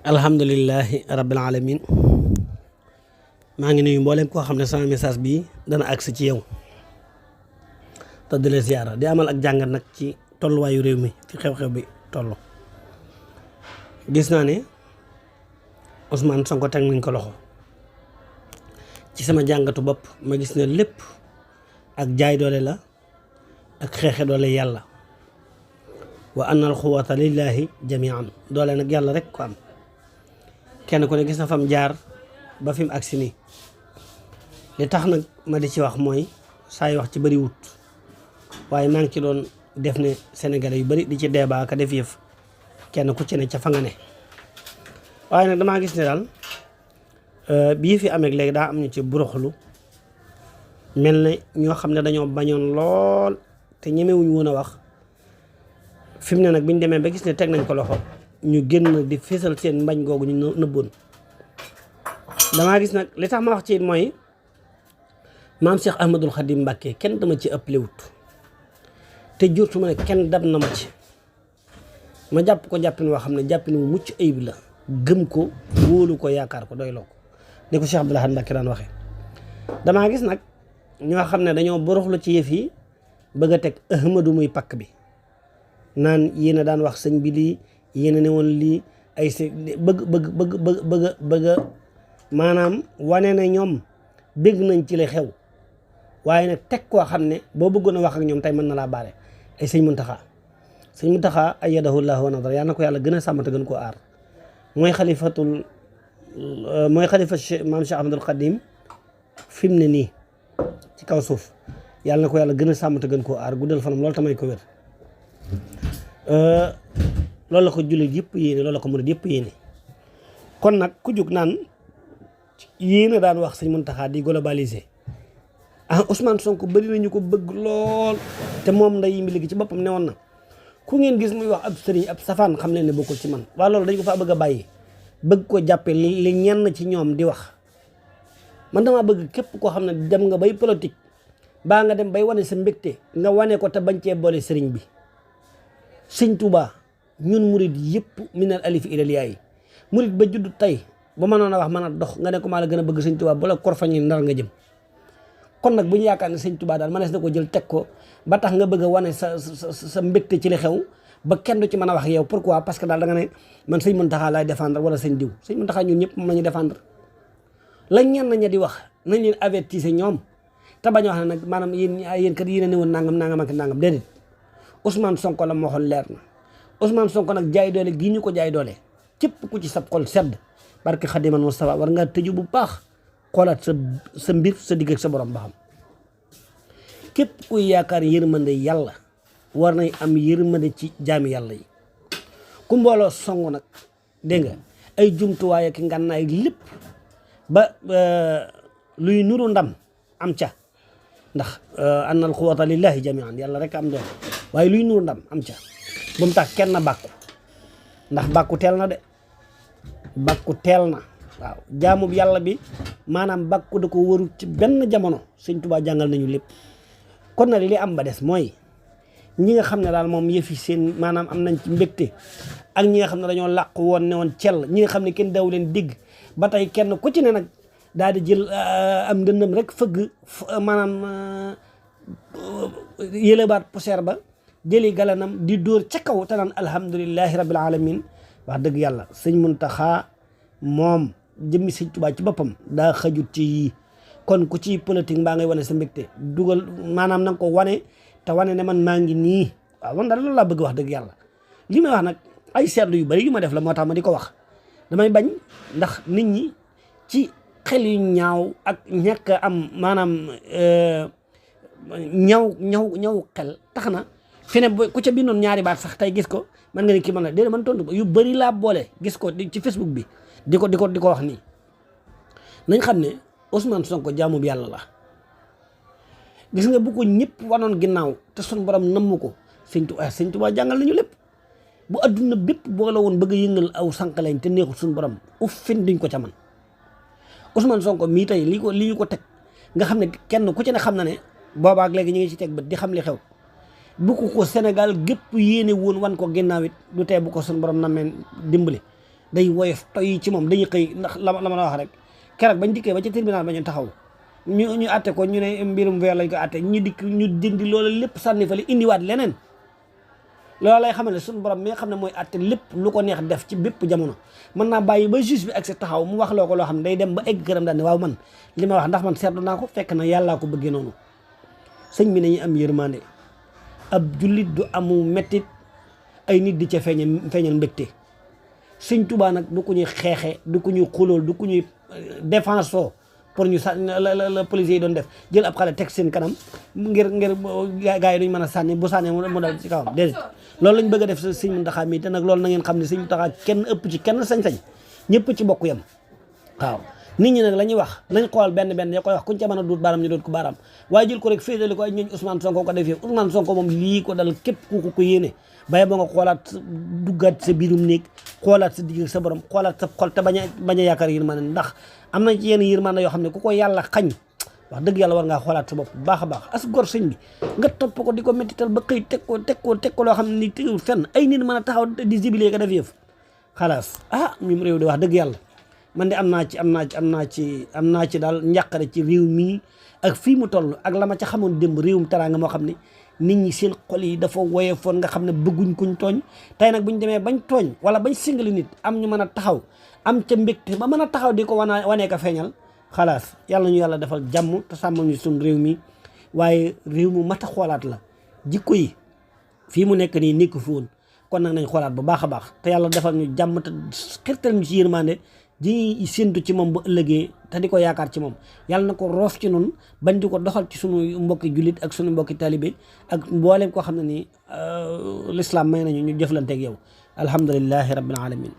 alhamdulillahi rabbil alamin maa ngi nuyu mboolem koo xam ne sama message bii dana agsi ci yow te di la ziyaara di amal ak jàngat nag ci tolluwaayu réew mi fi xew-xew bi toll. gis naa ne Ousmane Sonko teg nañ ko loxo ci sama jàngatu bopp ma gis ne lépp ak jaay doole la ak xeexe doole yàlla wa anna al quwwata lillahi jamian doole nag yàlla rek ko am. kenn ku ne gis na fam jaar ba fi mu agsi nii li tax nag ma di ci wax mooy saa yu wax ci bëri wut waaye maa ngi ci doon def ne Sénégalais yu bëri di ci débat ka def yëf kenn ku ci ne ca fa nga ne waaye nag damaa gis ne daal bii fi amee léegi daa am ñu ci buruxlu mel ne ñoo xam ne dañoo bañoon lool te ñemewuñ woon a wax fi mu ne nag bi ñu demee ba gis ne teg nañ ko loxo ñu génn di fésal seen mbañ googu ñu nëbboon. damaa gis nag li tax ma wax ci mooy maam Cheikh Ahmadul Khadim Mbacké kenn dama ci ëpp lewut te jurtu ma ne kenn dab na ma ci ma jàpp ko jàppin woo xam ne jàppin mu mucc ayib la gëm ko wóolu ko yaakaar ko doyloo ko ni ko Cheikh Abdoul Ahad Mbacké daan waxee. damaa gis nag ñoo xam ne dañoo boroxlu ci yëf yi bëgg a teg Ahmadu muy pakk bi naan yéen a daan wax sëñ bi lii yéen a ne woon lii ay si bëgg maanaam wane na ñoom bégg nañ ci li xew waaye nag teg koo xam ne boo bëggoon a wax ak ñoom tey mën na laa baale ay sëñ Muntaxa ayyadahu llaahu wa nasara yal na ko yàlla gën a sàmm te gën koo aar mooy xalifa maam Cheikh Ahmadul Xadim fi mu ne nii ci kaw suuf yàlla na ko yàlla gën a sàmm te gën koo aar guddal fanam loolu tamay ko wér. loolu la ko jullit yëpp yéene loolu la ko murid yëpp yéene kon nag ku jug naan yéene daan wax sëñ Muntaxa di globaliser Ousmane Sonko bëri nañu ko bëgg lool te moom nday mi léegi ci boppam ne woon na ku ngeen gis muy wax ab sëriñ ab safaan xam leen ne bokkul ci man. waaye loolu dañ ko faa bëgg a bàyyi bëgg ko jàppe li ñenn ci ñoom di wax man dama bëgg képp koo xam ne dem nga bay politique baa nga dem bay wane sa mbégte nga wane ko te bañ cee boole sëriñ bi. sëñ Touba ñun murid yëpp minal alif ilal yaay murid ba judd tey ba mënoon a wax mën a dox nga ne ko maa la gën a bëgg sëñ Touba bu la korfañi ndar nga jëm. kon nag bu ñu yaakaar ne sëñ Touba daal mënees na ko jël teg ko ba tax nga bëgg a wane sa mbégte ci li xew ba kenn du ci mën a wax yow pourquoi parce que daal da nga ne man sëñ Muntaxa laay défendre wala sëñ diw sëñ Muntaxa ñun ñëpp moom la ñu défendre. lañ ñenn ña di wax nañ leen avertir ñoom te bañ a wax ne nag maanaam yéen kat yéen a ne woon nangam ak nangam déedéet. Ousmane Sonko la moo xool leer na Ousmane Sonko nag jaay doole gii ñu ko jaay doole képp ku ci sab xol sedd barke Xadimal Mustafa war ngaa tëju bu baax xoolaat sa mbir sa digg ak sa borom ba xam. képp kuy yaakaar yërmande yàlla war nay am yërmande ci jaami yàlla yi ku mbooloo song nag dégg nga ay jumtuwaay ak ngànnaay lépp ba luy nuru ndam am ca ndax annal quwwata lillahi jamian yàlla rek am doon waaye luy nuur ndam am ca bu mu tax kenn bàkku ndax bàkku teel na de bàkku teel na waaw jaamub yàlla bi maanaam bàkku da ko waru ci benn jamono sëñ Tuubaa jàngal nañu lépp. kon nag li am ba des mooy ñi nga xam ne daal moom yëfi seen maanaam am nañ ci mbégte ak ñi nga xam ne dañoo làqu woon ne woon cell ñi nga xam ne kenn daw leen digg ba tey kenn ku ci ne nag daal di jël am ndëndam rek fëgg maanaam yëlebaat poussière ba jëli galanam di dóor ca kaw te naan alhamdulilahi rabbil alamin wax dëgg yàlla sëñ Muntaxa moom jëmmi sëñ Tuubaa ci boppam daa xajut ci yii kon ku ci politique mbaa ngay wane sa mbégte dugal maanaam na nga ko wane te wane ne man maa ngi nii waaw man daal loolu laa bëgg wax dëgg yàlla. li may wax nag ay seetlu yu bari yu ma def la moo tax ma di ko wax damay bañ ndax nit ñi ci xel yu ñaaw ak ñàkk am maanaam ñaw xel tax na fi ne ku ca bindoon ñaari baat sax tey gis ko man nga ne kii man la déedéet man tontu ko yu bëri laa boole gis ko ci Facebook bi di ko wax nii nañ xam ne Ousmane Sonko jaamu bi yàlla la. gis nga bu ko ñëpp wanoon ginnaaw te sun borom namm ko sëñ Tuubaa jàngal nañu lépp bu adduna bépp boole woon bëgg a yëngal aw sànq lañ te neexul suñu borom uffin duñ ko ca man Ousmane Sonko mii tey li ñu ko teg nga xam ne kenn ku ci ne xam na ne boobaak léegi ñu ngi ci teg bët di xam li xew bu ko Sénégal gépp yéene woon wan ko ginnaaw it du tee bu ko suñu borom nameen dimbali day woyof toy ci moom dañuy xëy ndax la ma la wax rek keroog bañ dikkee ba ca tribunal ba ñu taxaw ñu atte ko ñu ne mbirum weer lañ ko atte ñu dikk ñu dindi loolu lépp sànni fa li indiwaat leneen loolu lay xamal ne suñu borom mi nga xam ne mooy atte lépp lu ko neex def ci bépp jamono mën naa bàyyi ba juge bi ak sa taxaw mu wax loo ko loo xam ne day dem ba egg këram daal ne waaw man li ma wax ndax man seetlu naa ko fekk na yàllaa ko bëggee noonu sëñ bi nañu am yërmande ab jullit du amu mettit ay nit di ca feeñal mbégte sëñ Tuubaa nag du ko ñuy xeexe du ko ñuy xulool du ko ñuy défense oo pour ñu sànni la policiers yi doon def jël ab xale teg seen kanam ngir gars yi duñ mën a sànni bu sànnee mu dal ci kawam déedéet loolu lañ bëgg a def sëñ Muntaxa mi te nag loolu na ngeen xam ne sëñ Muntaxa kenn ëpp ci kenn sañ-sañ ñëpp ci bokk yam waaw nit ñi nag la ñuy wax nañ xool benn ya koy wax kuñ ca mën a duut baaraam ñu duut ko baaraam waaye jël ko rek féetali ko ay ñooñ Ousmane Sonko ko defee Ousmane Sonko moom lii ko dal képp ku ko yéene baye ba nga xoolaat duggaat sa biirum néeg xoolaat sa digg sa borom xoolaat sa xol te bañ a yaakaar yërmande ndax am na ci yenn yërmande yoo xam ne ku ko yàlla xañ wax dëgg yàlla war ngaa xoolaat sa bopp bu baax a baax as gor sëñ bi nga topp ko di ko méttital ba xëy teg ko loo xam ne ni tegul fenn ay nit mën a taxaw di zibilee ko def yëf xalaas ñum réew di wax dëgg yàlla man de am naa ci daal njàqare ci réew mii ak fii mu toll ak la ma ca xamoon démb réewum teraanga moo xam ne nit ñi seen xol yi dafa woyofoon nga xam ne bëgguñ kuñ tooñ tey nag buñ demee bañ tooñ wala bañ singali nit am ñu mën a taxaw am ca mbégte ba mën a taxaw di ko wanee ko feeñal xalaas yàlla ñu yàlla defal jàmm te sàmmal ñu suñ réew mi waaye réew mu mat a xoolaat la jikko yi fii mu nekk nii nekk fi woon kon nag nañ xoolaat bu baax a baax te yàlla defal ñu jàmm te xirtal ñu ci yërmande di séntu ci moom bu ëllëgee te di ko yaakaar ci moom yàlla na ko roof ci noonu bañ di ko doxal ci sunu mbokki jullit ak sunu mbokki talibé ak mboolem koo xam ne nii l'islam may nañu ñu jëflanteeg yow alhamdulillahi rabbil alamin